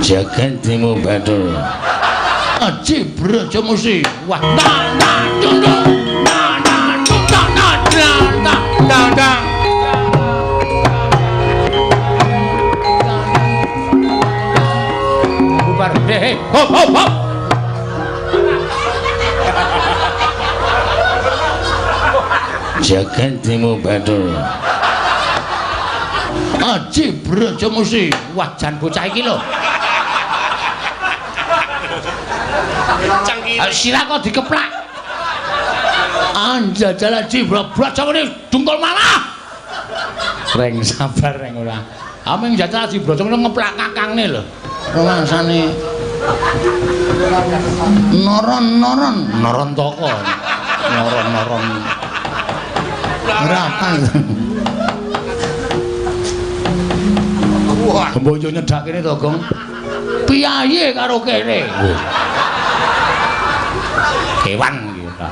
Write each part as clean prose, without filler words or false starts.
Jagat Bathara. Aji Brajamusti. Wah, na na dung dung. Na na dung na na na na na. Bubar. He hop hop hop. Jagat Bathara. Aji Brajamusti. Wah, jan bocah iki lho. Sirah kok dikeplak. Anjajal Aji Brajamusti dungkul malah. Reng sabar reng ora. Aming jajal Aji Brajamusti ngeplak kakangne lho. Rumangsane noron-noron, noron toko. Noron-noron. Ora apa. Wah, bojo nyedak kene to, Gong. Piyayi karo kene. Kewan iki ta.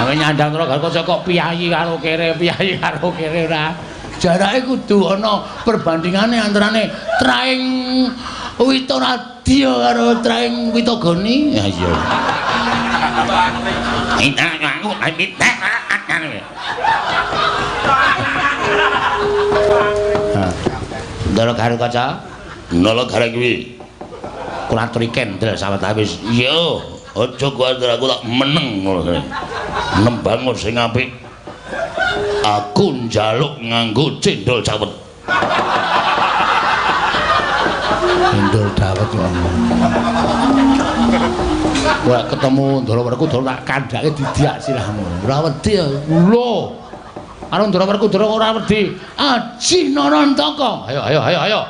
Nek nyandang karo kaca kok piyayi karo kere, piyayi karo kere ora. Jarake kudu ana perbandingane antarane traing Witoradya karo traing Witogoni. Ya iya. Ndara karo kaca, nala gareng kuwi. Kula aturi kendel sawetawis. Iya, aja kuwatir aku tak meneng ngono. Nembang sing apik. Aku njaluk nganggo cendol cawet. Cendol dawet kok. Kowe ketemu Ndara Werkudara tak kandhake didiak sirahmu. Ora wedi ya. Lho. Karo Ndara Werkudara ora wedi. Aji Narantaka. Ayo ayo ayo ayo.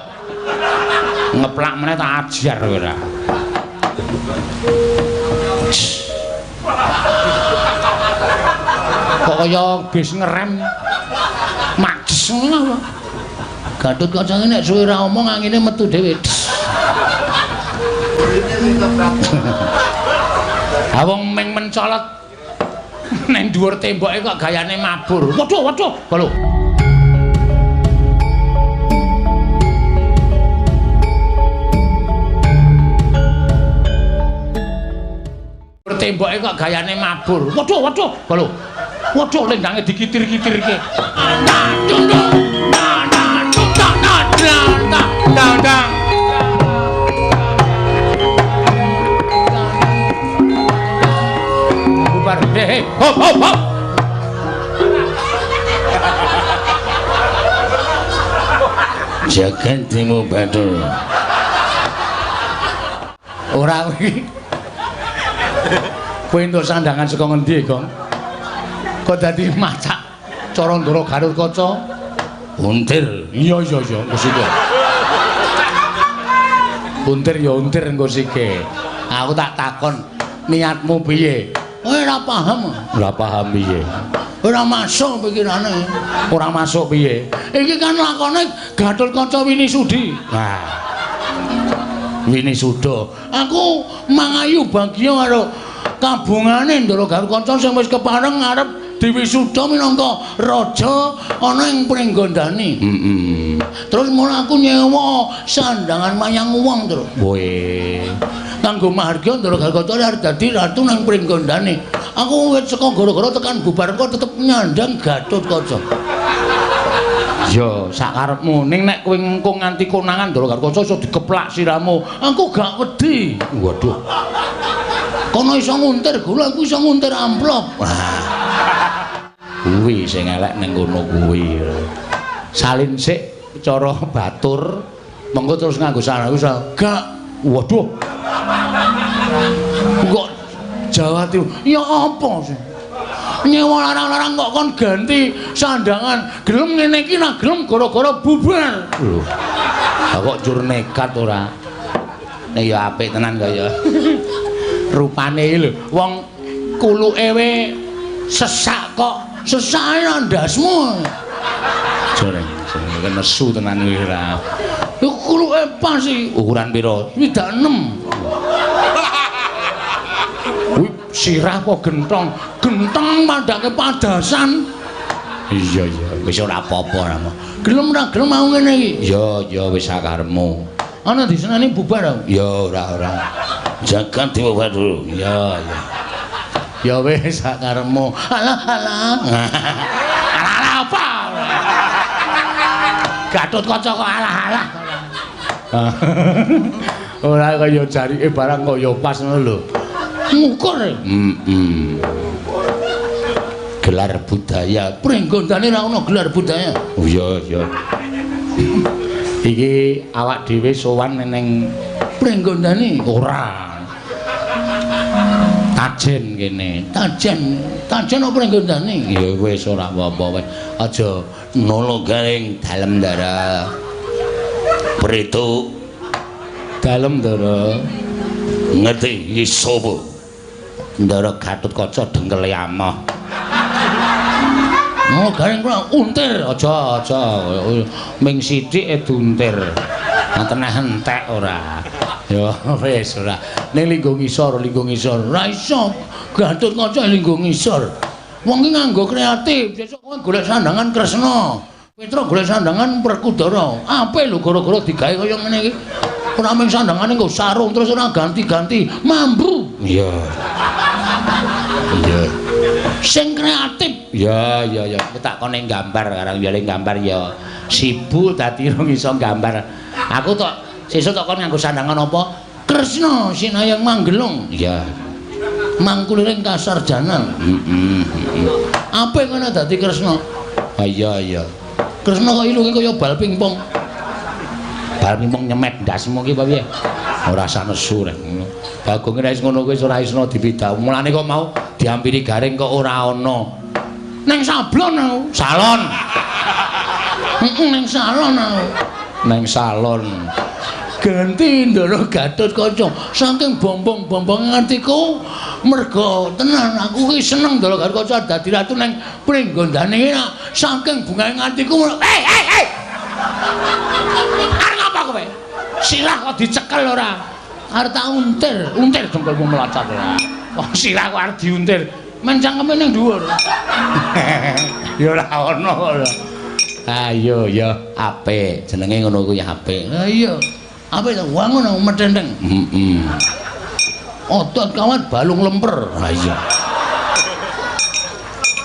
Ngeplak meneh tak ajar kowe ora. Kok kaya bis ngerem. Majes ngono apa? Gatotkaca nek suwe ora omong angine metu dhewe. Ha wong meng mencolot neng dhuwur temboke kok gayane mabur. Waduh, waduh, lho. Temboke kok gayane mabur. Waduh, waduh, lho. Waduh, lendange dikitir-kitirke. Bubar. He hop hop hop. Jagat Bathara. Ora kuwi. Kowe entuk sandangan saka ngendi, Gong? Kok dadi macak cara Ndara Gatotkaca? Untir. Iya iya iya, engko sike. Untir ya untir engko sike. Aku tak takon, niatmu piye? Ora paham. Ora paham piye? Ora masuk pikirane. Ora masuk piye? Iki kan lakone Gatotkaca Winisudi. Nah. Winisuda. Aku mangayu bagya karo kabungane Ndara Gatotkaca sing wis kepareng arep diwisuda minangka raja ana ing Pringgondani. Heeh. Terus mula aku nyewa sandangan mayang wong, Tru. Kowe kanggo mahargya Ndara Gatotkaca arep dadi ratu nang Pringgondani. Aku wis saka gara-gara tekan bubar kok tetep nyandang Gatotkaca. Ya, sakarepmu. Ning nek kowe engko nganti konangan Ndara Gatotkaca iso dikeplak sirahmu. Aku gak wedi. Waduh. Kono iso nguntir gula, aku iso nguntir amplop. Wah. Kuwi sing elek ning kono kuwi. Salin sik cara batur, mengko terus nganggo sarung gak. Waduh. Kok Jawa Timur. Ya apa sih? Nyewa larang-larang kok kon ganti sandangan. Gelem ngene iki nah gelem gara-gara bubar. Lho. Lah kok jur nekat ora? Nek ya apik tenan kaya. Rupane iki lho, wong kuluke we sesak kok. Sesake ndasmu. Joreng, sing nesu tenan kuwi ora. Iku kuluke pas iki. Ukuran pira? 26. Kuwi sirah apa gentong? Gentong padake padasan. Iya iya, wis ora apa-apa ora. Gelem ora gelem mau ngene iki. Iya iya wis sakarepmu. Ana diseneni bubar aku. Ya ora ora. Jagat Dewa Bathara. Ya ya. Ya wis sak karepmu. Alah alah. Alah alah apa? Gatot Kaca kok alah alah. Ora kaya jarike barang kaya pas ngono lho. Ngukur. Heeh. Gelar budaya. Pringgondane ra ono gelar budaya. Oh iya iya. Iki awak dhewe sowan ning Pringgondane ora. Tajen kene. Tajen. Tajen apa Pringgondane? Ya wis ora apa-apa wis. Aja nolo garing dalem ndara. Preto dalem ndara. Ngerti iki sapa? Ndara Gatot Kaca dengkele amoh. Oh, garing kula untir. Aja aja ming sithik e diuntir. Teneh entek ora. Ya wis ora. Ning linggo ngisor, linggo ngisor. Ora iso. Gatot Kaca linggo ngisor. Wong iki nganggo kreatif. Sesuk kowe golek sandangan Kresna. Petra golek sandangan Werkudara. Apik lho gara-gara digawe kaya ngene iki. Ora mung sandangane nggo sarung terus ora ganti-ganti. Mambu. Iya. Iya. Sing kreatif. Ya ya ya, aku tak kon gambar karang ya gambar ya sibuk dadi rong iso gambar. Aku tok sesuk tok kon nganggo sandangan apa? Kresna Sinayang Manggelung. Iya. Mangkuliring kasarjanan. Heeh, heeh. Apik ngono dadi Kresna. Ah iya iya. Kresna kok ilunge kaya bal pingpong. Bal pingpong nyemet ndasmu ki apa piye? Ora usah nesu rek ngono. Bagong nek wis ngono kuwi ora iso dipidak. Mulane kok mau diampiri garing kok ora ana. Neng sablon aku. Salon. Heeh, neng salon aku. Neng salon. Ganti Ndara Gatot Kaca saking bombong-bombong atiku merga tenan aku ki seneng Ndara Gatot Kaca dadi ratu neng Pringgondane iki saking bungahe atiku. Hei hei hei. Arep ngapa kowe? Sirah kok dicekel ora? Arep tak untir, untir dengkulmu melacat ora. Oh sirah kok arep diuntir. Men cangkeme ning dhuwur. Ya ora ono kok. Ayo ya apik, jenenge ngono kuwi apik. Ha iya. Apik to wangun metenteng. Heeh. Otot kawat balung lemper. Ha iya.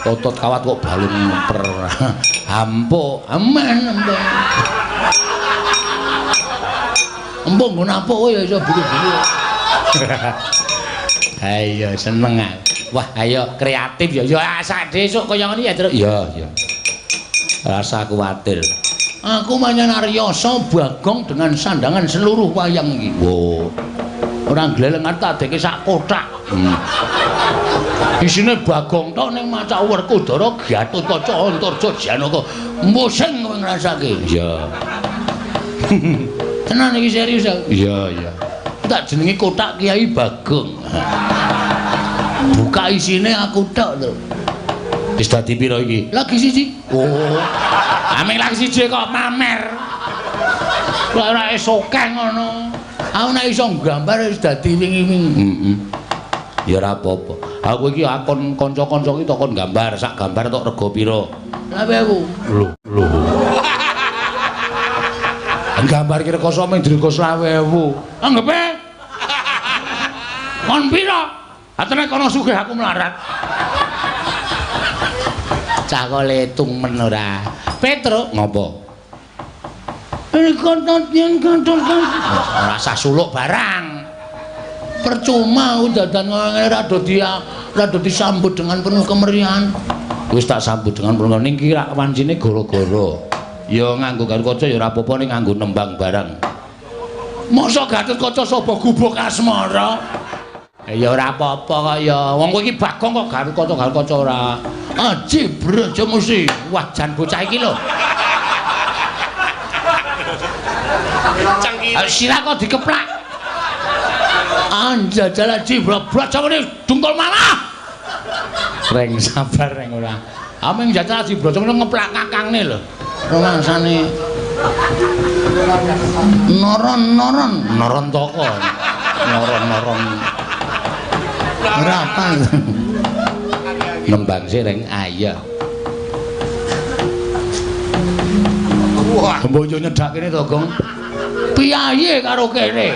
Otot kawat kok balung lemper. Ampuk, aman empuk. Empuk nggo napuk ya iso buru-buru. Ayo seneng aku. Wah, ayo kreatif ya. Ya sak esuk kaya ngene ya, Truk. Iya, iya. Rasa kuwatir. Aku manyan Aryasa Bagong dengan sandangan seluruh wayang iki. Wo. Ora gleleng tak adeke sak kothak. Isine Bagong tok ning maca Werkudara Gatot Kaca Antarja Janaka. Musing kowe ngrasake. Iya. Tenan iki serius aku. Iya, iya. Tak jenenge kothak Kiai Bagong. Buka isine aku tok lho. Wis dadi pira iki? Lagi siji. Oh. Aming lagi siji kok pamer. Ora esokeh ngono. Aku nek iso nggambar wis dadi wingi-wingi. Heeh. Ya ora apa-apa. Aku iki akon kanca-kanca iki tok kon gambar, sak gambar tok rega pira? 20.000. Lho, lho. Gambar ki rekoso mung dirego 20.000. Anggepe. Kon pira? Atene kono sugih aku melarat. Cah kok letung men ora. Petruk ngopo? Ora usah suluk barang. Percuma dadan ngene rada disambut dengan penuh kemeriahan. Wis tak sambut dengan penuh ning iki rak wancine gara-gara. Ya nganggo Gatot Kaca ya ora apa-apa ning nganggo nembang barang. Mosok Gatot Kaca sapa gubuk asmara? Ya ora apa-apa kok ya. Wong kowe iki Bagong kok Gatot Kaca Gatot Kaca ora. Aji Brajamusti. Wah jan bocah iki lho. Sirah kok dikeplak. Anjajal aji Brajamusti dungkul malah. Reng sabar reng ora. Ameng jajal aji Brajamusti ngeplak kakangne lho. Rumangsane noron-noron noron toko. Noron-noron. Ora apa. Nembang sih reng ayah. Wah, mbok yo nyedak kene to, Gong. Piyayi karo kere.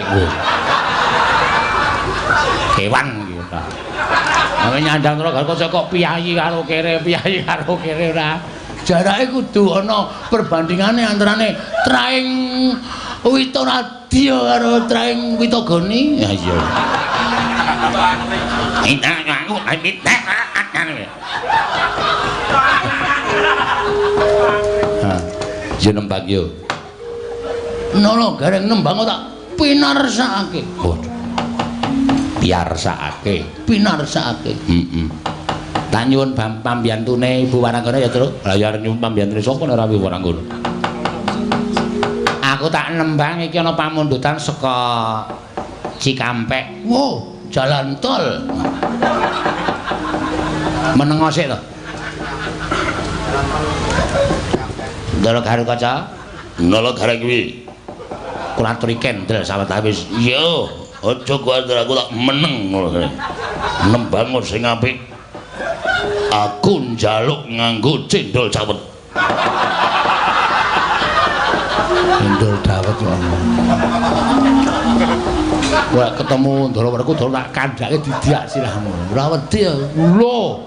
Kewan iki ora. Nek nyandang Ndara Garukaca kok piyayi karo kere, piyayi karo kere ora. Jarake kudu ana perbandingane antarane traing Witoradya karo traing Witogoni. Ya iya. Ha, yo nembang yo. Nolo gareng nembang tak pinarsakake. Waduh. Piarsakake, pinarsakake. Heeh. Tak nyuwun pambiyantune Ibu Waranggana ya, Truk. Lah ya arep nyuwun pambiyantune sapa nek ora Ibu Waranggana. Aku tak nembang iki ana pamundutan saka Cikampek. Wo, jalan tol. Menengo sik to. Ndara Garukaca. Nala gareng kuwi. Kula aturi kendel sawetawis. Iya, aja kuwatir aku tak meneng ngono. Nembang sing apik. Aku njaluk nganggo cendol cawet. Cendol dawet ngono. Kowe ketemu Ndara Werkudara tak kandhake didiak sirahmu. Ora wedi ya. Lho.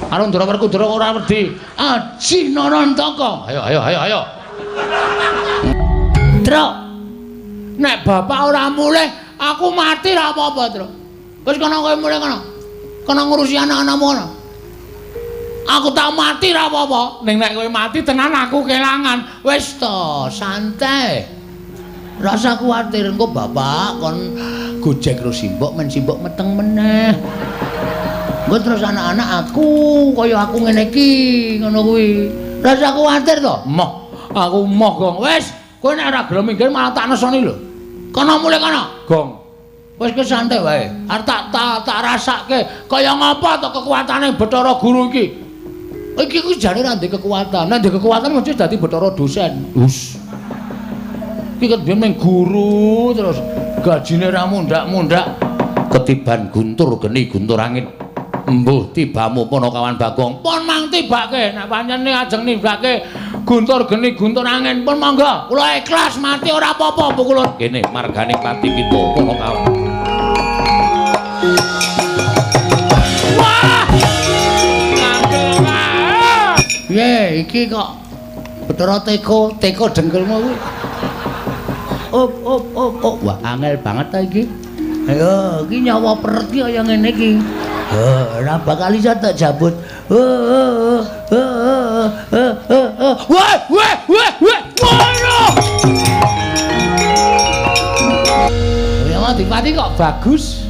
Karo Ndara Werkudara ora wedi. Aji Narantaka. Ayo ayo ayo ayo. Truk. Nek bapak ora mulih, aku mati ra apa-apa, Truk. Wis kono kowe mulih kono. Kono ngurusi anak-anakmu kono. Aku tak mati ra apa-apa. Ning nek kowe mati tenan aku kelangan. Wis to, santai. Rasa kuwatir engko bapak kon gojek karo simbok men simbok meteng meneh. Engko terus anak-anak aku kaya aku ngene iki ngono kuwi. Rasa kuwatir to? Moh, aku moh gong. Wis, kowe nek ora gelem minggir malah tak nesoni lho. Kono mulih kono, gong. Wis ke santai wae. Arep tak rasake kaya ngapa to kekuatane Bathara Guru iki. Iki kuwi jane ora ndek kekuatan. Nek ndek kekuatan mesti dadi Bathara dosen. Hus. Iki kan biyen mung guru terus gajine ra mundhak-mundhak ketiban guntur geni guntur angin. Embuh tibamu Panakawan Bagong. Pun mang tibake nek pancen ajeng nibake guntur geni guntur angin pun monggo. Kula ikhlas mati ora apa-apa kula. Kene margane pati kita Panakawan. Wah! Piye iki kok Bathara teko, teko dengkulmu kuwi. Op op op op. Wah, angel banget ta iki. Ayo, iki nyawa peret iki kaya ngene iki. Ora bakal iso tak jabut. Wah, wah, wah, wah. Ngono. Ya Madipati kok bagus.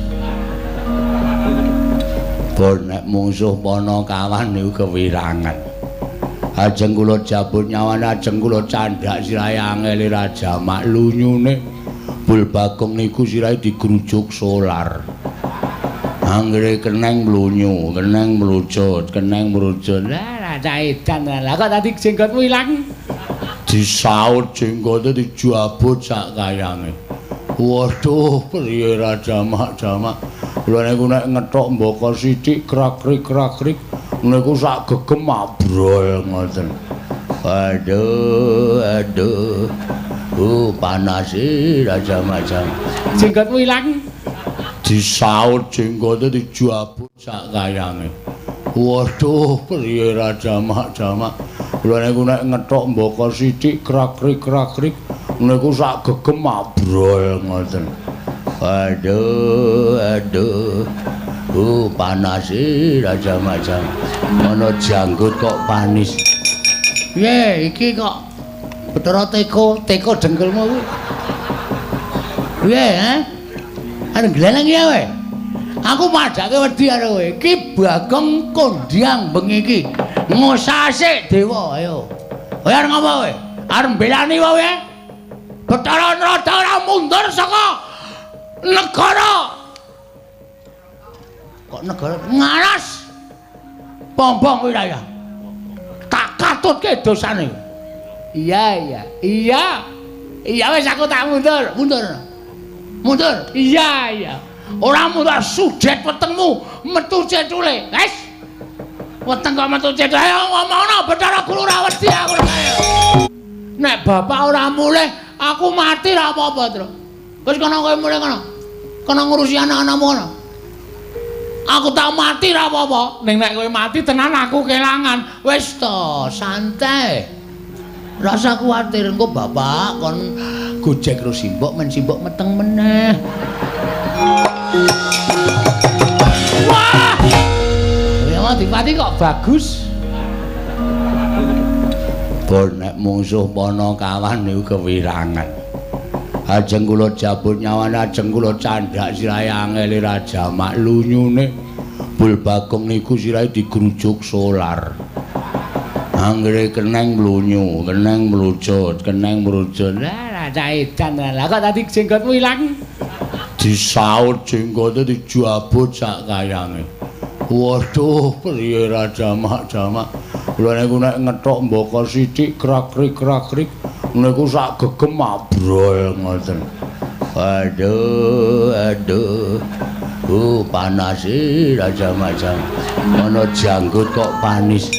Bon nek mungsuh Panakawan niku kewirangan. Ajeng kula jabut nyawane, ajeng kula candhak sirahe angele Raja Mak lunyune. Bul Bagong niku sirahe digrujuk solar. Anggere keneng mlunyu, keneng mlucut, keneng mlucut. Lah cah edan lah kok tadi jenggotmu ilang. Disaut jenggote dijabut sak kayange. Waduh, priye Raja Mak jamak. Kula niku nek ngethok mbaka sithik krak-krik-krak-krik niku sak gegem abrol ngoten. Aduh, aduh. Panas e Raja Macam. Jenggotmu ilang. Disaut jenggote dijabut sak kayange. Waduh, priye Raja Mak jamak. Kula niku nek ngethok mbaka sithik krak-krik-krak-krik niku sak gegem abrol ngoten. Aduh, aduh. Panas e Raja Macam. Ana janggut kok panis. Piye iki kok Bathara teko, teko dengkulmu kuwi. Piye, ha? Arep gleleng ya kowe. Aku padhake wedi karo kowe. Iki Bagong kondhang bengi iki. Ngosase dewa, ayo. Kowe arep ngopo kowe? Arep mbelani kowe? Bathara Narada ora mundur saka negara. Kok negara ngaras? Pombong wilayah. Tak katutke dosane. Iya, iya. Iya. Iya wis aku tak mundur, mundur. Mundur. Iya, iya. Ora mundur sudet wetengmu metu cethule. Wis. Weteng kok metu cethule. Ayo ngomongno Bathara Guru ora wedi aku. Nek bapak ora mulih, Aku mati ra apa-apa, Tru. Wis kono kowe mulih kono. Kono ngurusi anak-anakmu kono. Aku tak mati ra apa-apa. Ning nek kowe mati tenan aku kelangan. Wis to, santai. Rasa kuwatir engko bapak kon gojek karo simbok men simbok meteng meneh. Wah! Ya Adipati kok bagus. Bon nek mungsuh Panakawan niku kewirangan. Ajeng kula jabut nyawane, ajeng kula candhak sirahe angele Raja Mak lunyune. Bul Bagong niku sirahe digrujuk solar. Anggere keneng mlunyu, keneng mlucut, keneng mrucut. Lah cah edan lah kok tadi jenggotmu ilang. Disaut jenggote dijabut sak kayange. Waduh, priye Raja Mak jamak. Kula niku nek ngethok mbaka sithik krak-krik-krak-krik niku sak gegem abrol ngoten. Aduh, aduh. Panas e Raja Mak jamak. Ana janggut kok panis.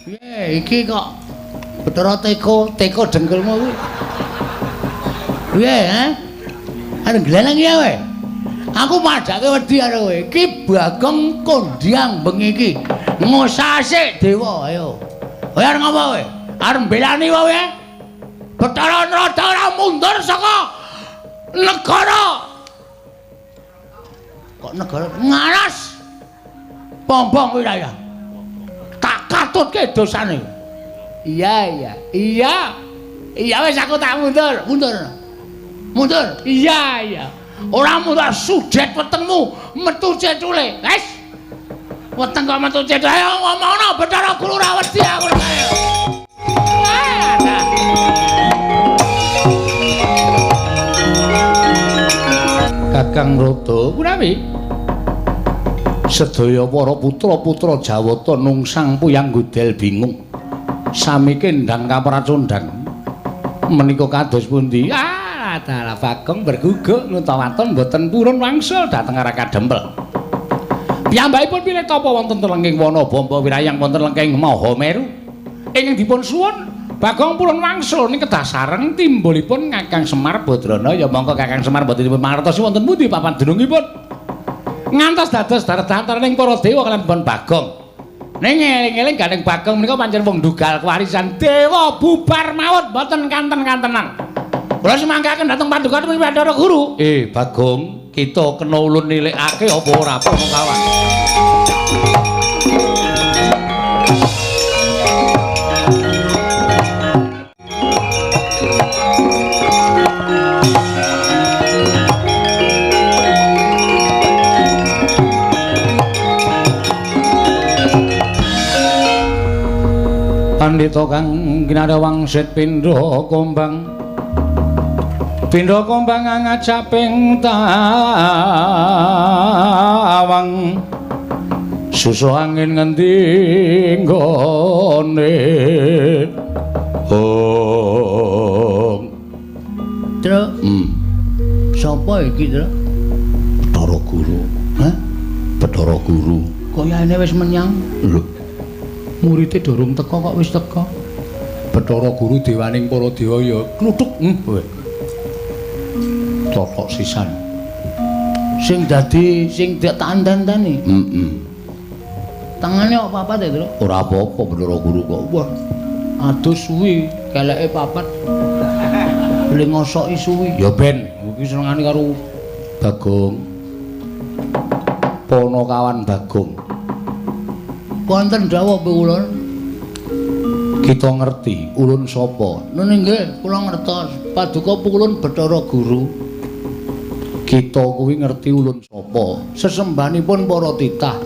Piye iki kok Bathara teko, teko dengkulmu kuwi. Piye, ha? Arep gleleng ya kowe. Aku padhake wedi karo kowe. Iki Bagong kondhang bengi iki. Ngosase dewa, ayo. Kowe arep ngopo kowe? Arep mbelani kowe? Bathara Narada ora mundur saka negara. Kok negara ngaras? Pombong wilayah. Tak katutke dosane. Iya, iya. Iya. Iya wis aku tak mundur, mundur. Mundur. Iya, iya. Ora mundur sudet wetengmu metu cecule. Wis. Weteng kok metu cecule. Ayo ngomongno Bathara Guru ora wedi aku. Ayo. Kakang Rada kunawi sedaya para putra-putra Jawata nungsang puyang godel bingung. Sami kendang kapracondang. Menika kados pundi? Ah, dalah Bagong berguguk nutawaton mboten purun wangsul dhateng Raka Dempel. Piyambakipun pilih tapa wonten telenging wana Bamba wirayang wonten lengking Mahameru. Ingkang dipun suwun Bagong purun wangsul ning kedah sareng timbulipun Kakang Semar Badrana. Ya mongko Kakang Semar mboten dipun mangertosi wonten pundi papan dunungipun. Ngantos dados darat-dantaraning para dewa kaliyan Bon Bagong. Ning eling-eling gandeng Bagong menika pancen wong ndugal kewarisan dewa bubar mawon mboten kanten-kantenan. Kula semangkaken dhateng paduka Bathara Guru. Bagong, kita kena ulun nilikake apa ora apa kawan. Pandhita kang kinarya wangsit pindha kombang. Pindha kombang ngajaping tawang. Susu angin ngendi nggone. Ong. Tru. Sapa iki, Tru? Bathara Guru. Hah? Bathara Guru. Kayane wis menyang. Lho. Murite durung teka kok wis teka. Bathara Guru dewaning para dewa ya kluthuk. Kowe. Totok sisan. Sing dadi sing tak tanteni. Heeh. Tangane kok papat ya, Tru? Ora apa-apa Bathara Guru kok. Wah. Aduh suwi, keleke papat. Le ngosoki suwi. Ya ben, iki senengane karo Bagong. Panakawan Bagong. Wonten dawuh kula. Kita ngerti ulun sapa? Nun nggih, kula ngertos. Paduka ulun Bathara Guru. Kita kuwi ngerti ulun sapa? Sesembahanipun para titah.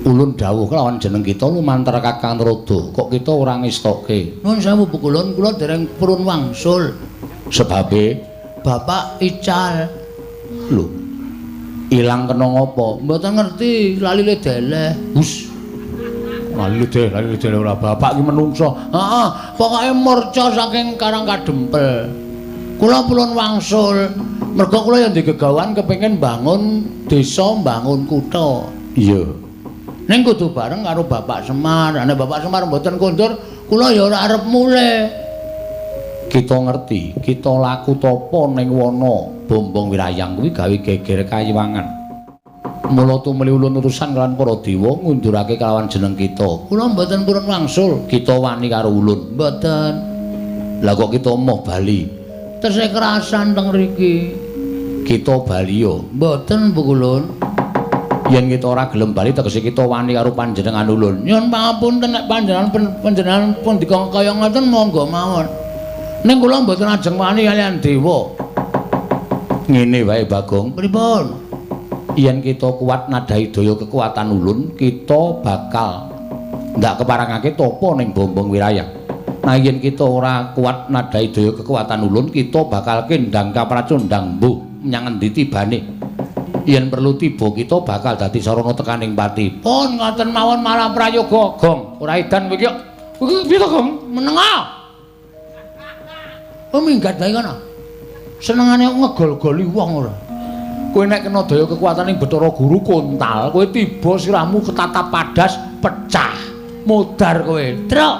Ulun dawuh kelawan jeneng kita lumantar Kakang Narada. Kok kita ora ngestoke? Nun sewu kulun, kula dereng purun wangsul. Sebabe Bapak ical. Lho. Ilang kena ngopo? Mboten ngerti, lali le deleh. Hus. Lali deleh ora bapak iki menungso. Heeh, pokoke murca saking Karang Kadempel. Kula purun wangsul. Mergo kula ya ndek gegawan kepengin bangun desa, bangun kutha. Iya. Ning kudu bareng karo Bapak Semar. Nek Bapak Semar mboten kondur, kula ya ora arep mulih. Kita ngerti, kita laku tapa ning wana Bombong Wirayang kuwi gawe geger kayiwangan. Mula tumuli ulun urusan kelawan para dewa ngundurake kelawan jeneng kita. Kula mboten purun wangsul, kita wani karo ulun. Mboten. Lah kok kita moh bali? Tesih kerasan teng mriki. Kita bali yo. Mboten Bu Kulun. Yen kita ora gelem bali tegese kita wani karo panjenengan ulun. Nyuwun pangapunten nek panjenengan pun dikon kaya ngoten monggo mawon. Ning kula mboten ajeng wani kaliyan dewa. Ngene wae Bagong. Pripun? Yen kita kuat nadhahi daya kekuatan ulun, kita bakal ndak keparangake tapa ning Bombong Wirayang. Nah yen kita ora kuat nadhahi daya kekuatan ulun, kita bakal kendang kapracundang mbuh menyang endi tibane. Yen perlu tiba kita bakal dadi sarana tekaning pati. Pun ngoten mawon malah prayoga, Gong. Ora edan kowe iki. Kowe piye to, Gong? Meneng ah. Oh minggat bae kono. Senengane ngegol-goli wong ora. Kowe nek kena daya kekuatane Bathara Guru kontal, kowe tiba sirahmu ketatap padas pecah. Modar kowe. Truk.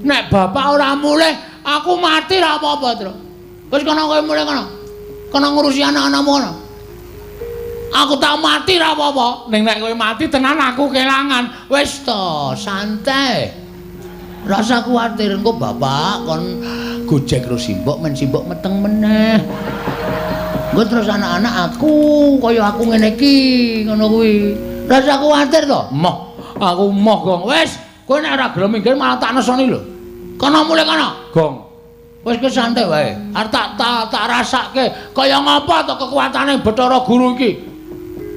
Nek bapak ora mulih, aku mati ra apa-apa, Truk. Wis kono kowe mulih kono. Kono ngurusi anak-anakmu kono. Aku tak mati ra apa-apa. Ning nek kowe mati tenan aku kelangan. Wis to, santai. Rasa kuwatir engko bapak kon gojek karo simbok men simbok meteng meneh. Engko terus anak-anak aku kaya aku ngene iki ngono kuwi. Rasa kuwatir to? Moh, aku moh Gong. Wis, kowe nek ora gelem minggir malah tak nesoni lho. Kono mulih kono, Gong. Wis kowe santai wae. Arep tak rasake kaya ngapa to kekuatane Bathara Guru iki.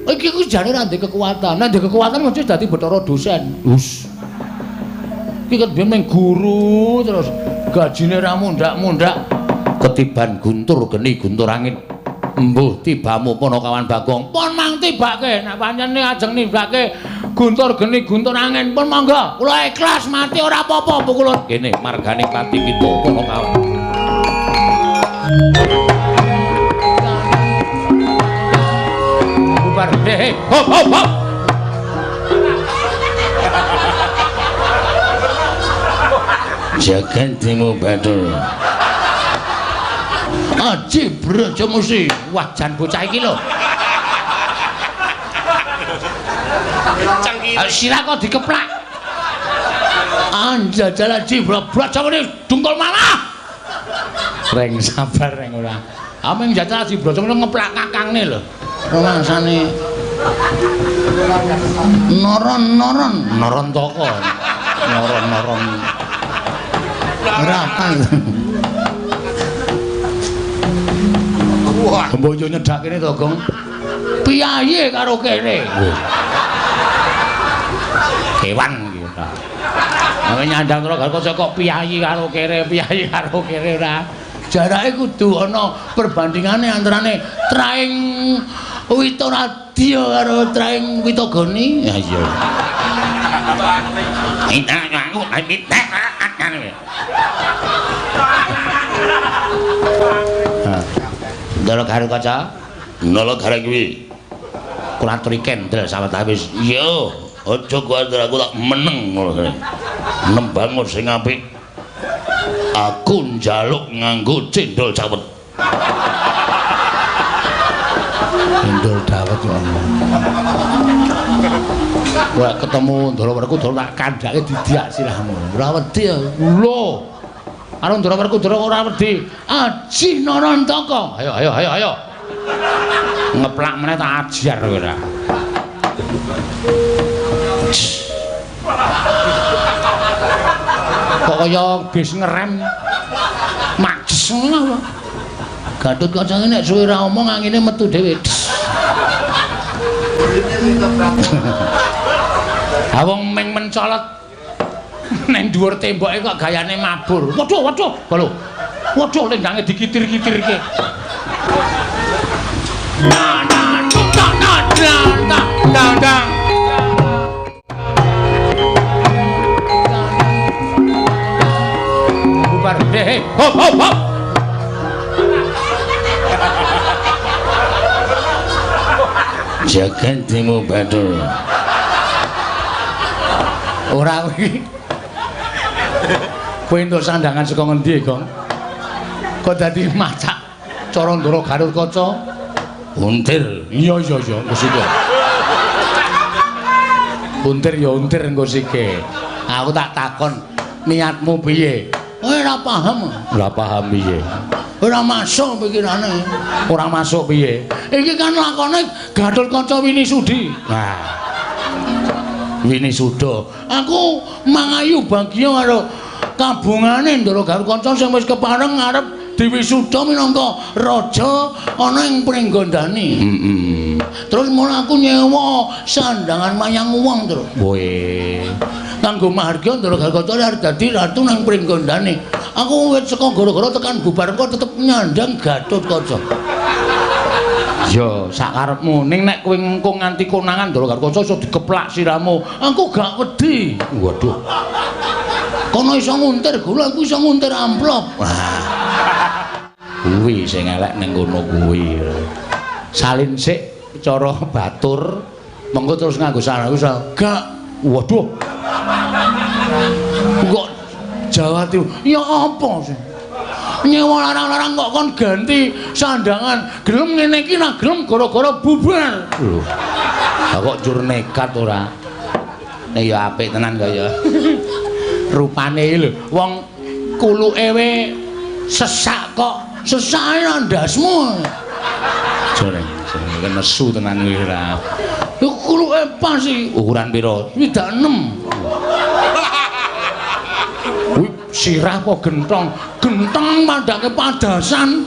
Iki ku jane ora ndek kekuatan. Nek ndek kekuatan mesti dadi Bathara dosen. Hus. Iki kan biyen mung guru terus gajine ra mundhak-mundhak ketiban guntur geni guntur angin. Mbuh tibamu Panakawan Bagong. Pun mang tibake nek pancen ajeng nibake guntur geni guntur angin pun monggo. Kula ikhlas mati ora apa-apa Bu Kulun. Kene margane pati kita Panakawan. Bubar. He hop hop hop. Jagan timu badul. Aji Brajamusti. Wah jan bocah iki lho. Sirah kok dikeplak. Anjajal Aji Brajamusti dungkul malah. Reng sabar reng ora. Ameng jajal Aji Brajamusti ngeplak kakangne lho. Rumangsane noron-noron noron toko. Noron-noron. Ora kan. Wah, bojo nyedak kene to, Gong. Piyayi karo kene. Kewan iki ora. Nek nyandang Telaga kok piyayi karo kere, piyayi karo kere ora. Jarake kudu ana perbandingane antarane traing Witoradya karo traing Witogoni. Ya iya. Ndara karo kaca, nala gareng kuwi. Kula aturi kendel sawetawis. Iya, aja kuwatir aku tak meneng ngono. Nembang sing apik. Aku njaluk nganggo cendol cawet. Cendol dawet kok. Kowe ketemu Ndara Werkudara tak kandhake didiak sirahmu. Ora wedi ya. Lho. Karo Ndara Werkudara ora wedi. Aji Narantaka. Ayo ayo ayo ayo. Ngeplak meneh tak ajar kowe ora. Kok kaya bis ngerem. Majes ngono apa? Gatut Kaca nek suwe ora omong angine metu dhewe. Ha wong meng mencolot neng dhuwur temboke kok gayane mabur. Waduh, waduh. Lho. Waduh lenggange dikitir-kitirke. Na na na na na dang dang. Bubar. He hop hop hop. Jagan timu badul. Ora kuwi. Kowe entuk sandangan saka ngendi, Gong? Kok dadi macak cara Ndara Gatotkaca? Untir. Iya iya iya, engko sike. Untir ya untir engko sike. Aku tak takon niatmu piye? Ora paham. Ora paham piye? Ora masuk pikirane. Ora masuk piye? Iki kan lakone Gatotkaca Winisudi. Nah. Winisuda. Aku mangayu bagya karo kabungane Ndara Gatotkaca sing wis kepareng arep diwisuda minangka raja ana ing Pringgondani. Heeh. Terus mula aku nyewa sandangan mayang wong, Tru. Woe. Kanggo mahargya Ndara Gatotkaca arep dadi ratu nang Pringgondani. Aku wis saka gara-gara tekan bubar kok tetep nyandang Gatotkaca. Ya, sakarepmu. Ning nek kowe engko nganti konangan Ndara Gatotkaca iso dikeplak siramu. Aku gak wedi. Waduh. Kono iso nguntir gula, aku iso nguntir amplop. Wah. Kuwi sing elek ning kono kuwi. Salin sik cara batur, mengko terus nganggo sarung gak. Waduh. Kok Jawa Timur. Ya apa sih? Nyewa larang-larang kok kon ganti sandangan. Gelem ngene iki nah gelem gara-gara bubar. Lho. Lah kok jur nekat ora? Nek ya apik tenan kaya. Rupane lho, wong kuluke we sesak kok. Sesake ndasmu. Jare, jare nesu tenan kuwi ora. Iku kuluke pas iki. Ukuran pira? 26. Kuwi sirah apa gentong? Gentong padake padasan.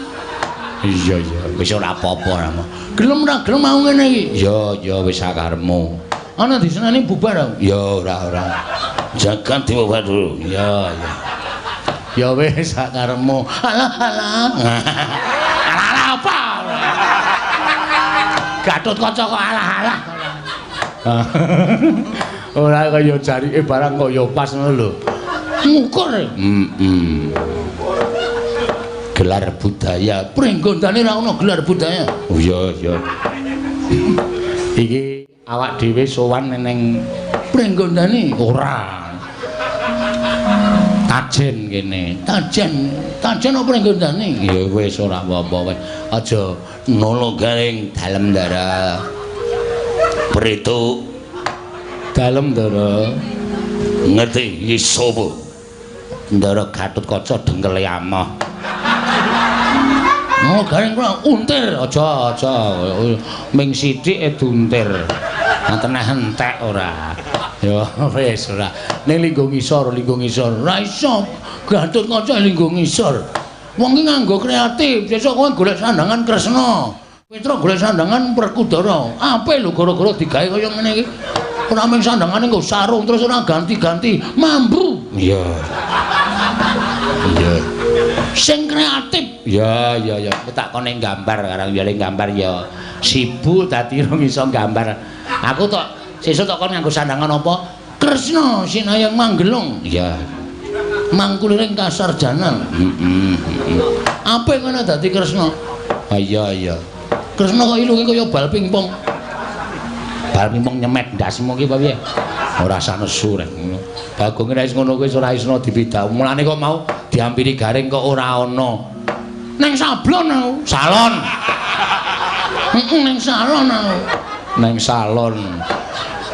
Iya iya, wis ora apa-apa ora. Gelem ora gelem mau ngene iki. Ya ya wis sakarepmu. Ana diseneni bubar aku. Ya ora ora. Jagat dibubar dulu. Ya ya. Ya wis sakarepmu. Alah alah. Alah alah apa? Gatotkaca kok alah alah. Ora kaya jarike barang kaya pas ngono lho. Ngukur. Heeh. Gelar budaya. Pringgondane ra ono gelar budaya. Oh iya iya. Iki awak dhewe sowan ning Pringgondane ora. Tajen kene. Tajen. Tajen apa Pringgondane? Ya wis ora apa-apa wis. Aja nolo garing dalem Ndara. Pritu dalem Ndara. Ngerti iki sapa? Ndara Gatotkaca dengkele amoh. Oh, garing kula untir. Aja aja ming sithik e diuntir. Nganteneh entek ora. Ya wis ora. Ning linggo ngisor, linggo ngisor. Ora iso. Gatotkaca linggo ngisor. Wong ki nganggo kreatif. Sesuk kowe golek sandangan Kresna. Petra golek sandangan Werkudara. Apik lho gara-gara digawe kaya ngene iki. Ora mung sandangane nggo sarung terus ora ganti-ganti. Mambu. Iya. Iya. Sing kreatif. Ya ya ya. Aku tak kone gambar karang ya gambar ya sibuk dadi rong iso gambar. Aku tok sesuk tok kon nganggo sandangan apa? Kresna Sinayang Manggelung. Iya. Mangkuliring kasarjanan. Heeh. Apik ngono dadi Kresna. Ha iya iya. Kresna kok ilunge kaya bal pingpong. Bal pingpong nyemet ndasmu ki apa piye? Ora usah nesu rek ngono. Bagong nek wis ngono kuwi ora iso dipidak. Mulane kok mau diampiri garing kok ora ana. Neng sablon aku. Salon. Heeh, neng salon aku. Neng salon.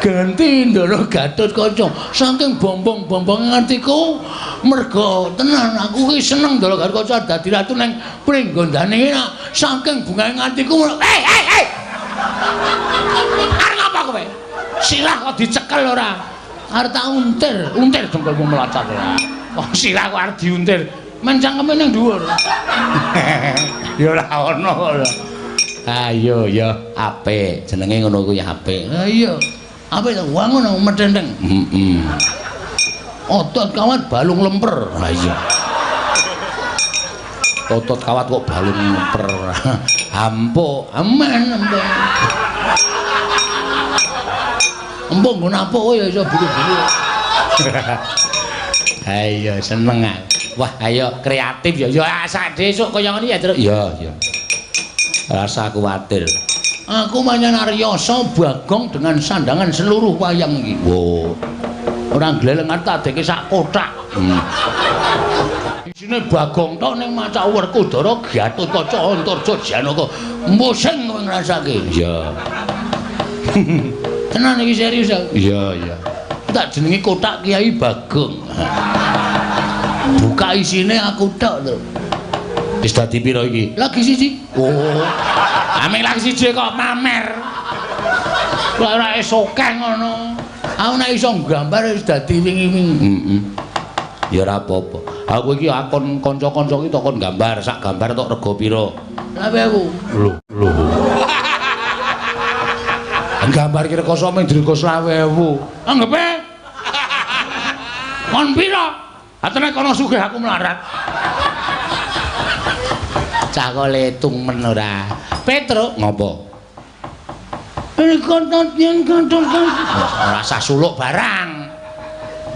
Ganti Ndara Gatotkaca saking bombong-bombong ngantiku merga tenan aku ki seneng Ndara Gatotkaca dadi ratu neng Pringgondane iki saking bungahe ngantiku. Hei hei hei. Arep ngapa kowe? Sirah kok dicekel ora? Arep tak untir, untir dengkulmu melacat ora. Oh, sirah kok arep diuntir. Men cangkeme ning dhuwur. Ya ora ono ora. Ayo ya apik, jenenge ngono kuwi apik. Ha iya. Apik to, wangun aku metenteng. Heeh. Otot kawat balung lemper. Ha iya. Otot kawat kok balung lemper. Ampuk, amen ampuk. Empuk nggo napuk ya iso buru-buru. Ayo seneng aku. Wah, ayo kreatif ya. Ya sak esuk kaya ngene ya, Truk. Iya, iya. Rasa kuwatir. Aku manyan Aryasa Bagong dengan sandangan seluruh wayang iki. Wo. Ora gleleng tak adeke sak kothak. Isine Bagong tok ning macak Werkudara Gatotkaca Antarja Janaka. Musing kowe ngrasake. Iya. Tenan iki serius aku. Iya, iya. Tak jenengi kotak Kiai Bagong. Buka isine aku tok lho. Wis dadi pira iki? Lagi siji. Oh. Ameng lagi siji kok pamer. Kok ora esokeh ngono. Aku nek iso nggambar wis dadi wingi-wingi. Heeh. Ya ora apa-apa. Aku iki akon kanca-kanca iki tok kon gambar, sak gambar tok rega pira? 20.000. Lho, lho. Gambar iki rekoso mung dirego 20.000. Anggepe. Kon pira? Atene kono sugih aku melarat. Cah kok letung men ora. Petruk ngopo? Ora sah suluk barang.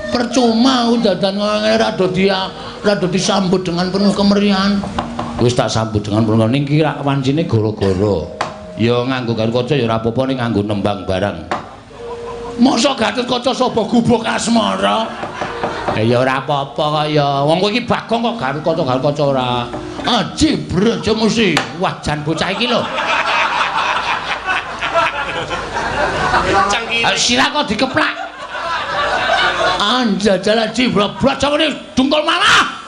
Percuma dadan ngene rada disambut dengan penuh kemeriahan. Wis tak sambut dengan penuh ning iki rak wancine gara-gara. Ya nganggo Gatotkaca ya ora apa-apa ning nganggo nembang barang. Mosok Gatotkaca sapa gubuk asmara? Ya ora apa-apa kok ya. Wong kowe iki Bagong kok Gatotkaca ora. Aji Brajamusti. Wah jan bocah iki lho. Sirah kok dikeplak. Anjajal aji Brajamusti dungkul malah.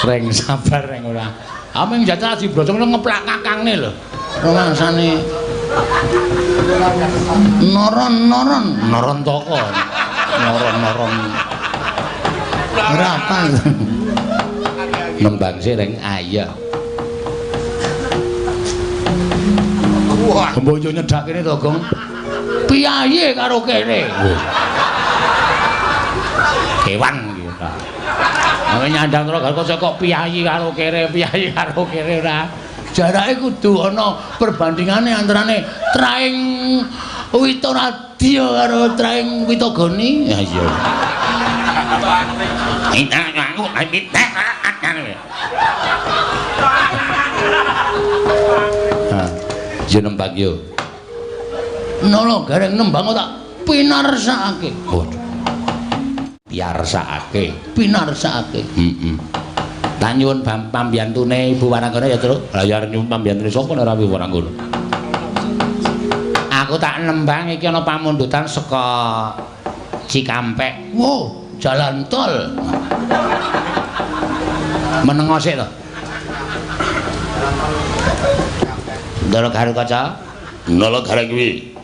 Reng sabar reng ora. Ameng jajal aji Brajamusti ngeplak kakangne lho. Rumangsane noron-noron noron toko. Noron-noron. Ora apa. Nembang sih reng ayah. Wah, bojo nyedak kene to, Gong. Piyayi karo kene. Kewan iki ora. Nek nyandang Gatotkaca kok piyayi karo kere, piyayi karo kere ora. Jarake kudu ana perbandingane antarane traing Witoradya karo traing Witogoni. Ya iya. Ha, yo nembang yo. Nolo gareng nembang tak pinarsakake. Waduh. Piarsakake, pinarsakake. Heeh. Tak nyuwun pambiyantune Ibu Waranggana ya, Truk. Lah ya arep nyuwun pambiyantune sapa nek ora Ibu Waranggana. Aku tak nembang iki ana pamundutan saka Cikampek. Wow, jalan tol. Menengo sik to. Ndara Gatotkaca. Nala gareng kuwi.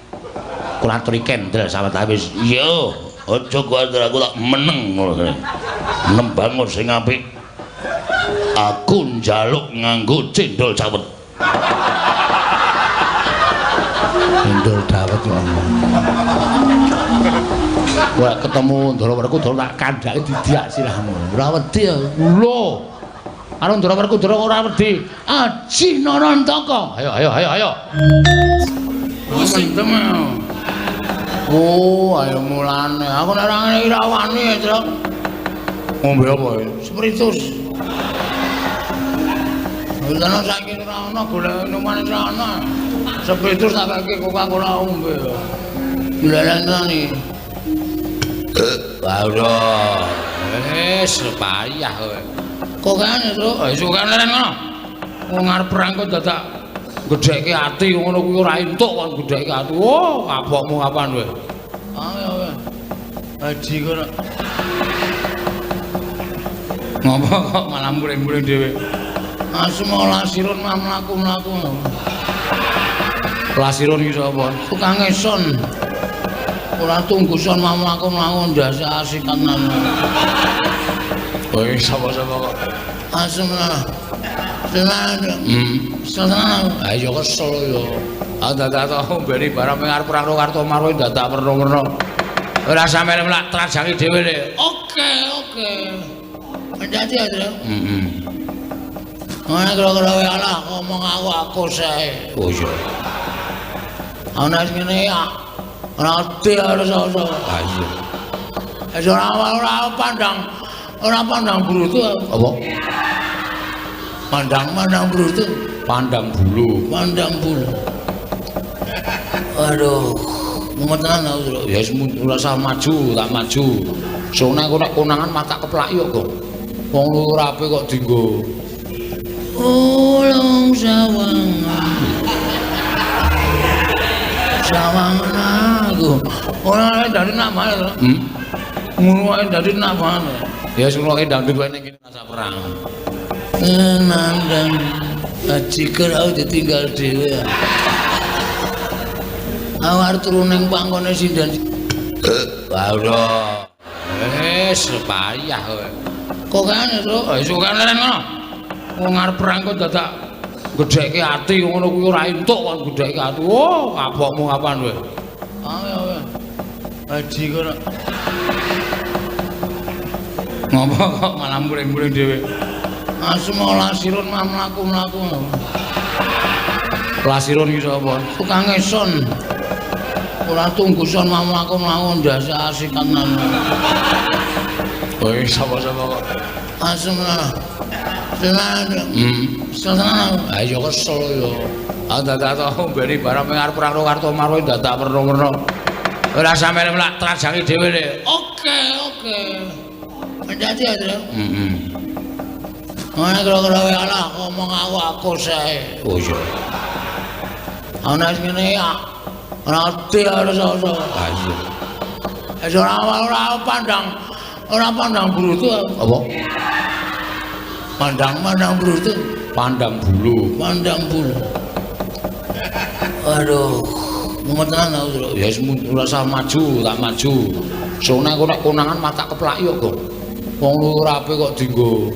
Kula aturi kendel sawetawis. Iya, aja kuwatir aku tak meneng ngono. Nembang sing apik. Aku njaluk nganggo cendol cawet. Cendol dawet ngomong. Wah ketemu Ndara Werkudara tak kandhake didiak sirahmu. Ora wedi ya. Lho. Karo Ndara Werkudara ora wedi. Aji Narantaka. Ayo ayo ayo ayo. Mendem. Oh, ayo mulane. Aku nek ora ngene iki ra wani, Truk. Ngombe apa ya? Spiritus. Lha saiki ora ana golek minuman ora ana. Spiritus tak kaki Coca-Cola ngombe. Lha tenan iki. Waduh, wis payah kowe. Kokane, Truk. Wis kokane leren ngono. Wong arep perang kok dadak gedhekke ati ngono kuwi ora entuk kok gedhekke ati. Oh, kapokmu kapan kowe? Ayo kowe. Haji kono. Ngopo kok malah muring-muring dhewe? Asma lasirun mah mlaku-mlaku. Lasirun iki sapa? Tukang son. Ora tunggu son mah mlaku-mlaku ndase asikan. Kowe sapa-sapa kok? Asma. Tenan. Tenan. Ayo kesel yo. Ah dadak tau mbeni barang arep perang karo Kartomarwa dadak werna-werna. Ora sampe mlak trajangi dhewe le. Oke, oke. Hati-hati ya, Tru. Heeh. Ana kira-kira wae alah ngomong aku sae. Oh iya. Ana sing ngene ya. Ora wedi karo sapa. Ha iya. Wis ora pandang brutu apa? Pandang brutu, pandang bulu, pandang bulu. Aduh, mumet tenan aku, Tru. Ya wis ora usah maju, tak maju. Sone aku nek konangan mata keplaki kok, Gong. Wong lurape kok dienggo ulung sawangan. Sawangan aku. Ora dari nama lho. Ngono wae dari nama. Ya sing ngono dangdut wae ning kene rasa perang. Nandang ajiker aku ditinggal dhewe. Awar turu ning pangkone sinden. Wah, wis payah kowe. Kok kene, Truk? Wis kok leren ngono. Wong arep perang kok dadak gedhekke ati ngono kuwi ora entuk kok gedhekke ati. Oh, kapokmu kapan kowe? Ayo, ayo. Haji kono. Ngopo kok malah muring-muring dhewe? Asem lasirun mah mlaku-mlaku. Lasirun iki sapa? Tukang eson. Ora tunggu son mah mlaku-mlaku ndase asikan. Kowe sapa-sapa kok? Asem lah. Senang. Senang. Ayo kesel yo. Ah dadak to mbeni barang arep perang karo Kartomarwa dadak werna-werna. Ora sampe mlak trajangi dhewe le. Oke, oke. Hati-hati ya, Tru. Heeh. Ana kira-kira wae alah ngomong aku sae. Oh iya. Ana sing ngene ya. Ora ngerti ora sapa. Ha iya. Wis ora pandang brutu apa? Pandang brutu, pandang bulu, pandang bulu. Aduh, mumet tenan aku, Tru. Ya wis ora usah maju, tak maju. Sone aku nek konangan mata keplaki kok. Wong lurape kok dienggo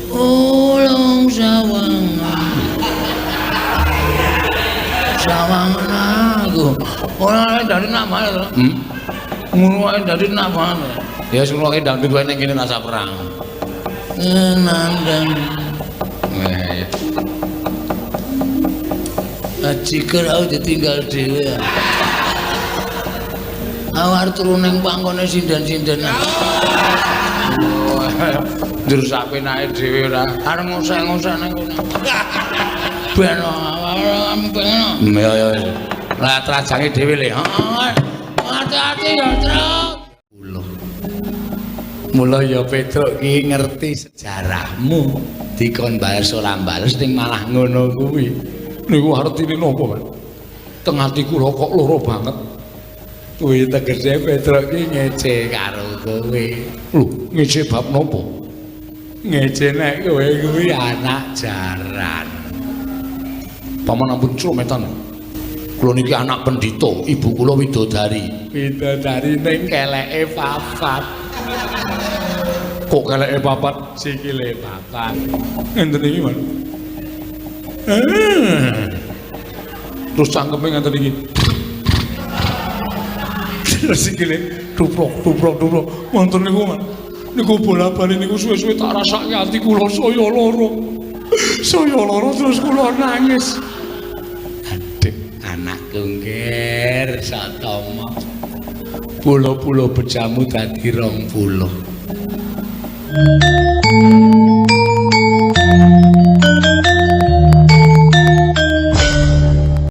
ulung sawangan. Sawangan aku. Ora dari nama lho. Ngono wae dari nama. Ya wis ngono wae dangdut wae ning kene rasa perang. Nandang. Ajiker aku ditinggal dhewe. Awar turu ning pangkone sinden-sinden. Njur sak penake dhewe ora. Arep ngosek-ngosek ning kono. Ben ben. Ya ya. Lah trajange dhewe le. Heeh. Hati-hati ya, Truk. Mula ya Petruk ki ngerti sejarahmu. Dikon bales ora bales ning malah ngono kuwi. Niku artine napa, Pak? Teng ati kula kok lara banget. Kuwi tegese Petruk ki ngece karo kowe. Lho, ngece bab napa? Ngece nek kowe kuwi anak jaran. Paman ampun crometan. Kula niki anak pendhita, ibu kula widodari. Widodari ning keleke papat. Kok keleke papat? Sikile papat. Ngenten iki, Mas. Terus cangkeme ngenten iki. Terus sikile duprok duprok duprok. Wonten niku, Mas. Niku bola-bali niku suwe-suwe tak rasake ati kula saya lara. Saya lara terus kula nangis. Aduh, anakku ngger Satama. Pulo-pulo bejamu dadi 20.